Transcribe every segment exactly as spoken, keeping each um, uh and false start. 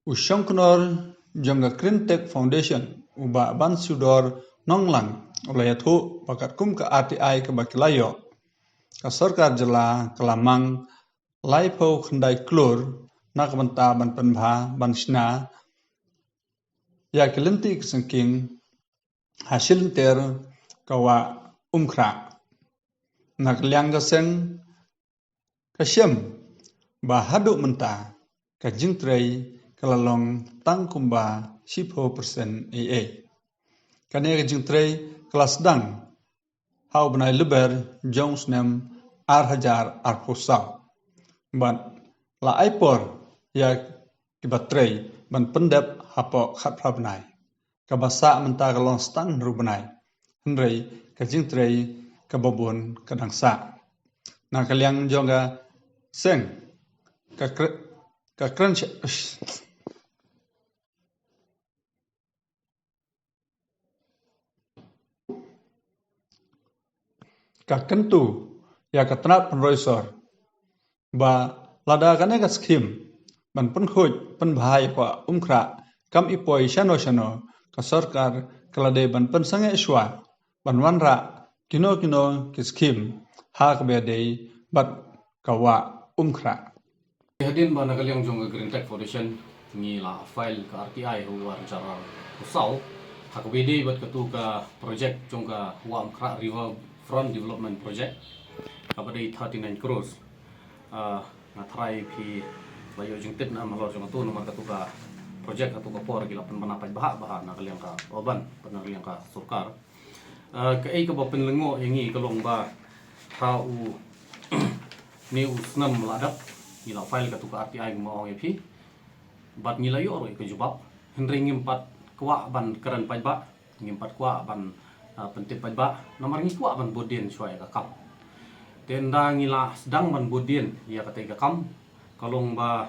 U shongknor jong ka Green Tech Foundation, u Bah Bansudor Nonglang, u la ïathuh ba katkum ka R T I kaba ki la ïoh, ka sorkar jylla ka la mang laiphew khyndai klur na ka bynta ban pynbha ban shna ïa ki lynti ki syngkien ha shilynter ka wah Umkhrah. Na ka liang ka seng, ka shem ba haduh mynta ka jingtrei ka la long tang kumba shiphew percent ei ei. Kane ka jingtrei ka la sdang ha u bnai Lber jong u snem ar hajar arphew saw. Bad la ai por ïa kiba trei ban pyndep hapoh khatphra bnai. Kaba sah mynta ka long stang hynriew bnai. Hynrei ka jingtrei kaba bun ka dang sah. Na ka liang jong ka seng, ka kre-, ka kren sh-, ka kyntu ïa ka tnat pynroi sor ba lada kane ka skhim ban pynkhuid pynbha ïa ka wah Umkhrah kam i poi shano shano, ka sorkar ka la dei ban pynsangeh shuwa ban wanrah kino kino ki skhim ha kaba dei bad ka wah Umkhrah. Hadien ba na ka liang jong ka Green Tech Foundation ngi la file ka R T I ha u ar hajar arphew saw ha kaba dei bad katu ka project jong ka wah Umkhrah River Front Development Project, kaba dei thirty nine crores. Ah, nga tharai phi la ïoh jingtip na halor jong katu, namar katu ka project katu ka por ki la pynbna paidbah bha na ka liang ka urban, na ka liang ka sorkar. Ah, kaei kaba pynlyngngoh ïa ngi ka long ba ha une u snem la dep ngi la file katu ka R T I, kumba ong ïa phi. Bad ngi la ïoh ruh ïa ka jubab. Hynrei ngim pat kwah ban kren paidbah, ngim pat kwah ban, ah, pyntip paidbah, namar ngi kwah ban bud dien shuwa ïa ka kam. Te ynda ngi la sdang ban bud dien ïa katei ka kam, ka long ba,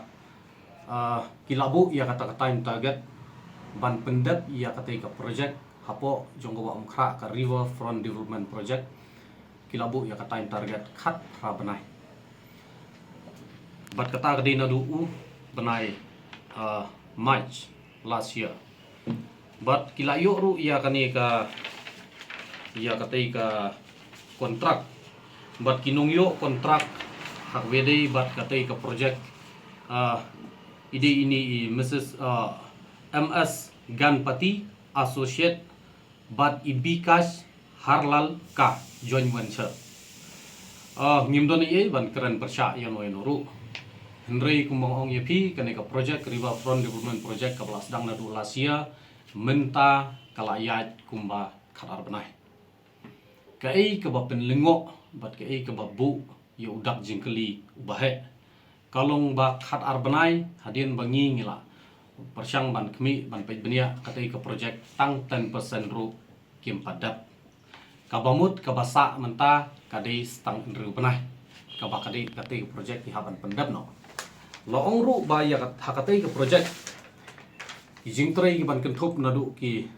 ah, ki la buh ïa kata ka time target ban pyndep ïa katei ka project hapoh jong ka wah Umkhrah, ka River Front Development Project. Ki la buh ïa ka time target khatphra bnai. Bad kata ka dei naduh u bnai, ah, March last year. Bad ki la ïoh ruh ïa kane ka, ïa katei ka contract. Bad ki nongïoh contract ha kaba dei bad katei ka project, ah, i dei ine i Mrs, ah, M S Ganpati Associate bad i Bikash Harlalka joint venture. Ah, ngim don ei ei ban kren pyrshah ïano ïano ruh. Hynrei kumba nga ong ïa phi, kane ka project, River Front Development Project, kaba la sdang naduh last year, mynta ka la ïaid kumba khatar bnai. Kaei kaba pynlyngngoh bad kaei kaba buh ïa u dak jingkylli uba heh ka long ba khatar bnai hadien ba ngi ngi la pyrshang ban khmih ban peit bniah katei ka project, tang ten percent ruh kim pat dep. Kaba mut kaba sah mynta ka dei stang hynriew bnai kaba ka dei katei ka project ki hap ban pyndep noh. La ong ruh ba ïa kat-, ha katei ka project ki jingtrei ki ban kynthup naduh ki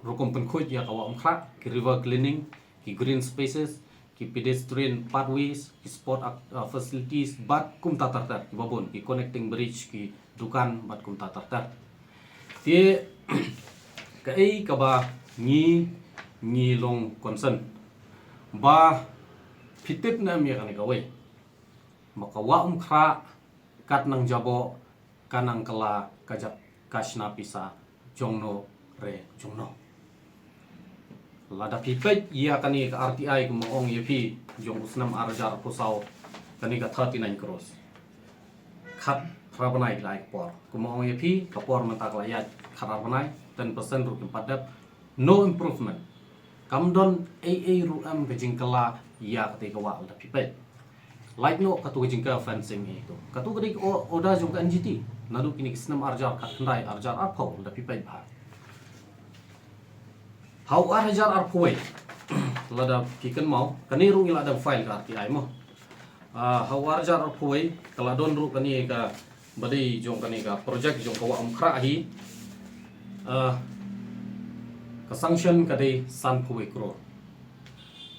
rukom pynkhuid ïa ka wah Umkhrah, ki river cleaning, ki green spaces, ki pedestrian pathways, ki sport ac-, uh, facilities, bad kumta ter ter, kiba bun, ki connecting bridge, ki dukan, bad kumta ter ter. Te, kaei kaba ngi, ngi long concern. Ba, phi tip ne em ïa kane kawei. Ba ka wah Umkhrah, kat nang jaboh, ka nang kylla ka jaka shna pisa jongno re jongno. Lada phi peit ïa kane ka R T I kumba ong ïa phi jong u snem ar hajar arphew saw, kane ka thirty nine crores. Khatphra bnai ki la ai ka por. Kumba ong ïa phi, ka por mynta ka la ïaid khatar bnai, ten percent ruh kim pat dep. No improvement. Kam don ei ei ruh em ka jingkylla ïa katei ka wah lada phi peit. Lait noh katu ka jingkha fencing hi tu. Katu ka dei ka o-, order jong ka N G T. Naduh kine ki snem ar hajar khatkhyndai, ar hajar arphew, lada phi peit bha. Ha u ar hajar arphew wei. Lada phi kynmaw, kane ruh ngi la dep file ka R T I mo. Ah, ha u ar hajar arphew wei, ka la don ruh kane ka ba dei jong kane ka project jong ka wah Umkhrah hi, ah, ka sanction ka dei sanphew wei crore.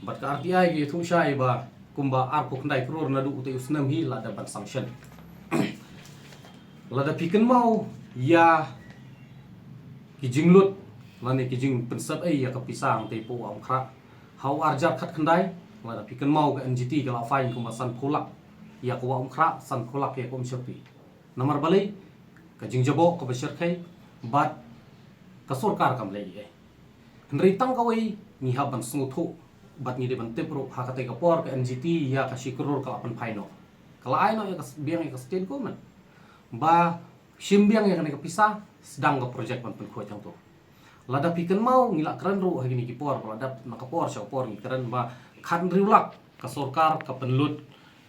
Bad ka R T I ka ïathuh shai ba kumba arphew khyndai crore naduh utei u snem hi la dep ban sanction. Lada phi kynmaw ïa ki jinglut lane ki jingpynsep ei ïa ka pisa hangtei hapoh Wah Umkhrah ha u arhajar khatkhyndai, lada phi kynmaw ka N G T ka la fine kumba sanphew lak ïa ka Wah Umkhrah, sanphew lak ïa ka Umshyrpi. Namar balei? Ka jingjaboh kaba shyrkhei bad ka sorkar kam leh ei. Hynrei tang kawei ngi hap ban sngewthuh bad ngi dei ban tip ruh, ha katei ka por ka N G T ïa ka shi klur ka la pynphai noh. Ka la ai noh ïa ka s-, biang ïa ka state government ba shim biang ïa kane ka pisa, sdang ka project ban pynkhuid hangto. Lada phi kynmaw, ngi la kren ruh ha kine ki por, ba la dep na ka por sha ka por ngi kren ba khathynriew lak ka sorkar ka pynlut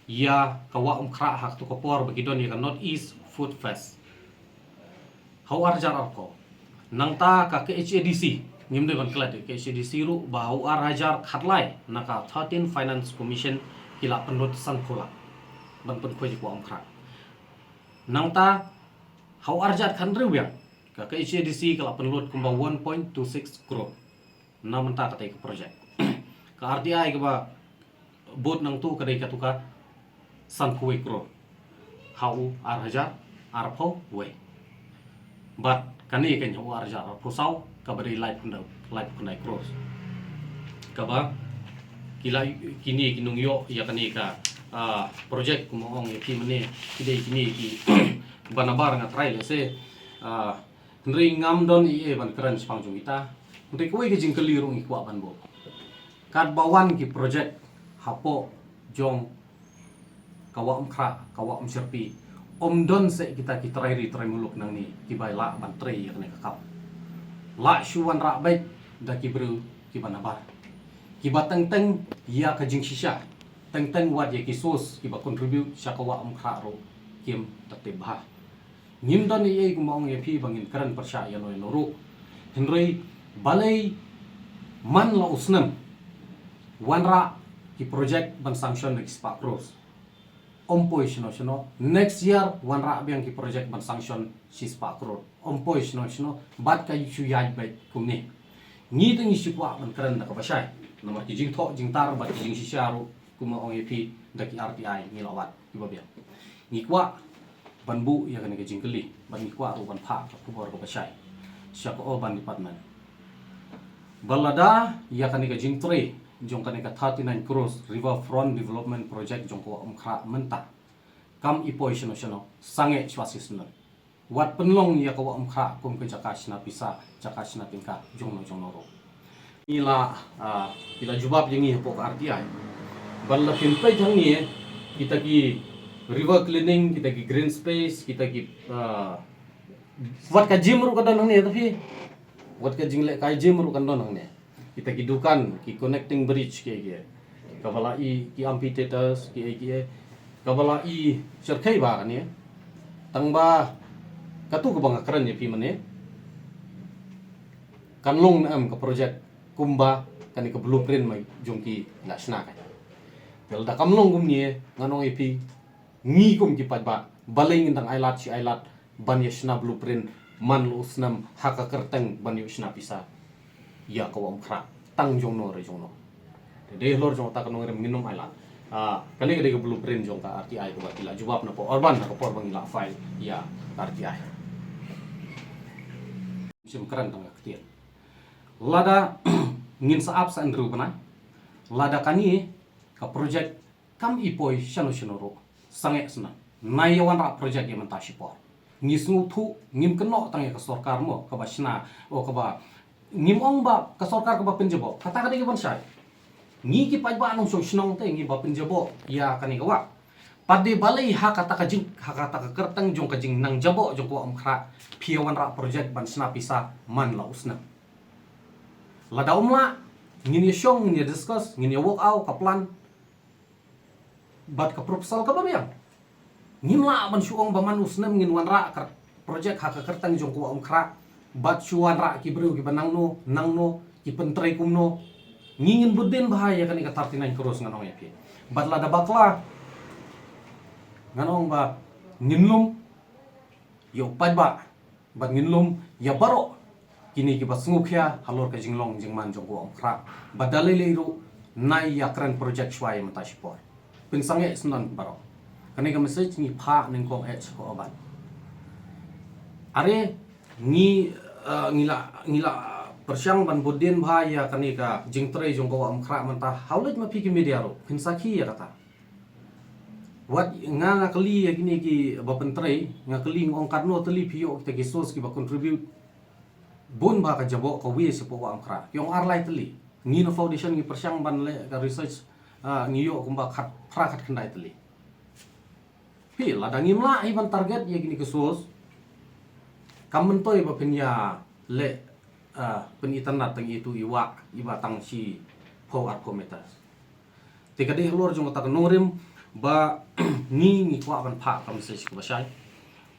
ïa ka Wah Umkhrah ha kato ka por ba ki don ïa ka North East Food Fest ha u arhajar arphew. Nangta ka K H A D C, ngim dei ban klet, K H A D C ruh ba ha u arhajar khatlai na ka thirteen Finance Commission ki la pynlut sanphew lak ban pynkhuid ïa ka Wah Umkhrah. Nangta ha u arhajar khathynriew biang ka K H A D C ka la pynlut kumba one point two six crore na mynta katei ka project. Ka R T I kaba bud nangto ka dei kato ka sanphew wei crore ha u arhajar arphew wei. Bad kane ka ha u arhajar arphew saw kaba dei laiphew khyndai, laiphew khyndai crore. Kaba ki la, kine ki nongïoh ïa kane ka, ah, project, kumba ong ïa phi mynne, ki dei kine kiba nabar, nga trai lehse, ah, hynrei ngam don ei ei ban kren shaphang jong kita. Hynrei kawei ka jingkylli ruh ngi kwah ban buh. Katba wan ki project hapoh jong ka Wah Umkhrah, ka Wah Umshyrpi, ym don seh kita ki trai ri trai muluk nangne kiba lah ban trei ïa kane ka kam. Lah shu wanrah beit da ki briew kiba nabar, kiba teng teng ïa ka jingshisha, teng teng wat ïa ki source kiba contribute sha ka Wah Umkhrah ruh kim da tip bha. Ngim don ei ei, kumba ong ïa phi, ba ngin kren pyrshah ïano ïano ruh. Hynrei balei man la u snem wanrah ki project ban sanction da ki spah crore? Ym poi shano shano. Next year wanrah biang ki project ban sanction shi spah crore. Ym poi shano shano. Bad ka shu ïaid beit kumne. Ngi te ngi shu kwah ban kren da kaba shai. Namar ki jingthoh jingtar bad ki jingshisha ruh, kumba ong ïa phi, da ki R T I ngi la wad kiba biang. Ngi kwah ban buh ïa kane ka jingkylli bad ngi kwah ruh ban phah ka khubor kaba shai sha ka urban department. Ba lada ïa kane ka jingtrei jong kane ka thirty-nine crores River Front Development Project jong ka Wah Umkhrah mynta kam i poi shano shano, sangeh shuwa shi snem, wat pynlong ïa ka Wah Umkhrah kum ka jaka shna pisa, jaka shna tyngka jongno jongno ruh. Ngi la, ah, ngi la jubab ïa ngi hapoh ka R T I. Ban la pynpeit hangne, kita ki river cleaning, kita ki green space, kita ki, ah, wat ka gym ruh ka don hangne, tapi wat ka jingleh kai gym ruh ka don hangne. Kita ki dukan, ki connecting bridge ki, ki. Kaba la i ki amphitheaters ki, ki. Kaba la i shyrkhei bha kane. Tang ba katu kaba nga kren ïa phi mynne, kan long ne em ka project kumba kane ka blueprint ma jong ki la shna ka. Te lada kam long kumne, ngan ong ïa phi, ngi kum ki paidbah, balei ngin dang ailad shi ailad ban ïa shna blueprint man la u snem ha ka kyrteng ban ïa shna pisa ïa ka Wah Umkhrah tang jongno re jongno. Te dei halor jong kata ka nongrim ngin ym ailad. Ah, kane ka dei ka blueprint jong ka R T I kaba ki la jubab na ka urban, na ka por ba ngi la file ïa ka R T I. Shim kren tang ka ktien. Lada ngin sa ap sa hynriew bnai, lada kane ka project kam i poi shano shano ruh, sangeh snem, nai ïa wanrah project ïa mynta shipor. Ngi sngewthuh, ngim kynnoh tang ïa ka sorkar mo, kaba shna, o kaba, ngim ong ba ka sorkar kaba pynjaboh, kata ka dei kaban shai. Ngi ki paidbah nongshong shnong te ngi ba pynjaboh ïa kane ka wah. Pat dei balei ha kata ka jing, ha kata ka kyrteng jong ka jingnang jaboh jong ka Wah Umkhrah, phi ïa wanrah project ban shna pisa man la u snem. Lada ym lah, ngin ïa shong, ngin ïa discuss, ngin ïa work out ka plan bad ka proposal kaba biang. Ngim lah ban shu ong ba man u snem ngin wanrah ka project ha ka kyrteng jong ka Wah Umkhrah bad shu wanrah ki briew kiba nangno nangno, ki pyntrei kumno. Ngi ngin bud dien bha ïa kane ka thirty-nine crores, ngan ong ïa phi. Bad lada bakla, ngan ong ba ngin lum ïa u paidbah bad ngin lum ïa baroh kine kiba sngewkhia halor ka jinglong jingman jong ka Wah Umkhrah. Bad da lei lei ruh, nai ïa kren project shuwa ïa mynta shipor. Pynsangeh snem baroh. Kane ka message ngi phah nyngkong eh sha ka urban. Are ngi, uh, ngi la ngi la pyrshang ban bud dien bha ïa kane ka jingtrei jong ka Wah Umkhrah mynta. Hawlej ma phi ki media ruh phin sakhi ïa kata. Wat nga nga kylli ïa kine ki ba pyntrei, nga kylli, nga ong katno tylli phi ïoh kita ki source ki ba contribute. Bun bha ka jaboh ka wei shapoh Wah Umkhrah. Ki ong ar lai tylli. Ngi na foundation ngi pyrshang ban leh ka research, ah, ngi ïoh kumba khat phra khat khyndai tylli. Phi lada ngim lah hi ban target ïa kine ki source, kam myntoi ba phin ïa leh, ah, phin itynnad tang ïa itu i wah iba tang shiphew arphew meters. Te ka dei halor jong kata ka nongrim ba ngi ngi kwah ban phah ka message kaba shai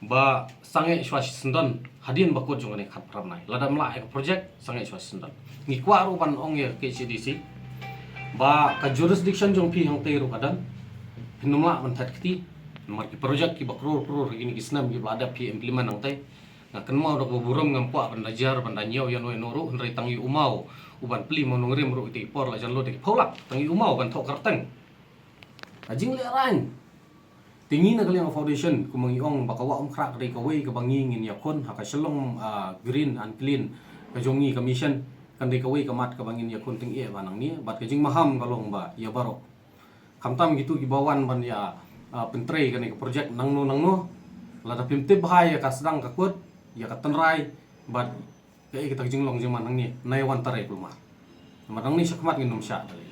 ba sangeh shuwa shisyndon hadien ba kut jong kane ka khatphra bnai. Lada ym lah ïa ka project, sangeh shuwa shisyndon. Ngi kwah ruh ban ong ïa ka K H A D C ba ka jurisdiction jong phi hangtei ruh ka don. Phin ym lah ban thet kti namar ki project kiba klur klur ha kine ki snem kiba la dep phi implement hangtei. Nga kynmaw da kaba burom, ngam kwah ban da jar ban da ñiew ïano ïano ruh, hynrei tang ïa u maw u ban plie mawnongrim ruh ïa ki por la jan lut ïa ki phew lak, tang ïa u maw ban thoh kyrteng. Ka jinglehraiñ. Te ngi na ka liang foundation kumba ngi ong ba ka Wah Umkhrah ka dei kawei kaba ngi ngin ïakhun ha ka Shillong, ah, Green and Clean ka jong ngi ka mission, kan dei kawei ka mat kaba ngin ïakhun tyngeh ba nangne. Bad ka jingmaham ka long ba ïa baroh, khamtam kitu kiba wan ban ïa, ah, pyntrei kane ka project nangno nangno, lada phim tip bha ïa ka sdang ka kut, ïa ka tynrai bad kaei kata ka jinglong jingman nangne, nai wan tare kulmar. Namar nangne shakhmat ngin ym shah da lei.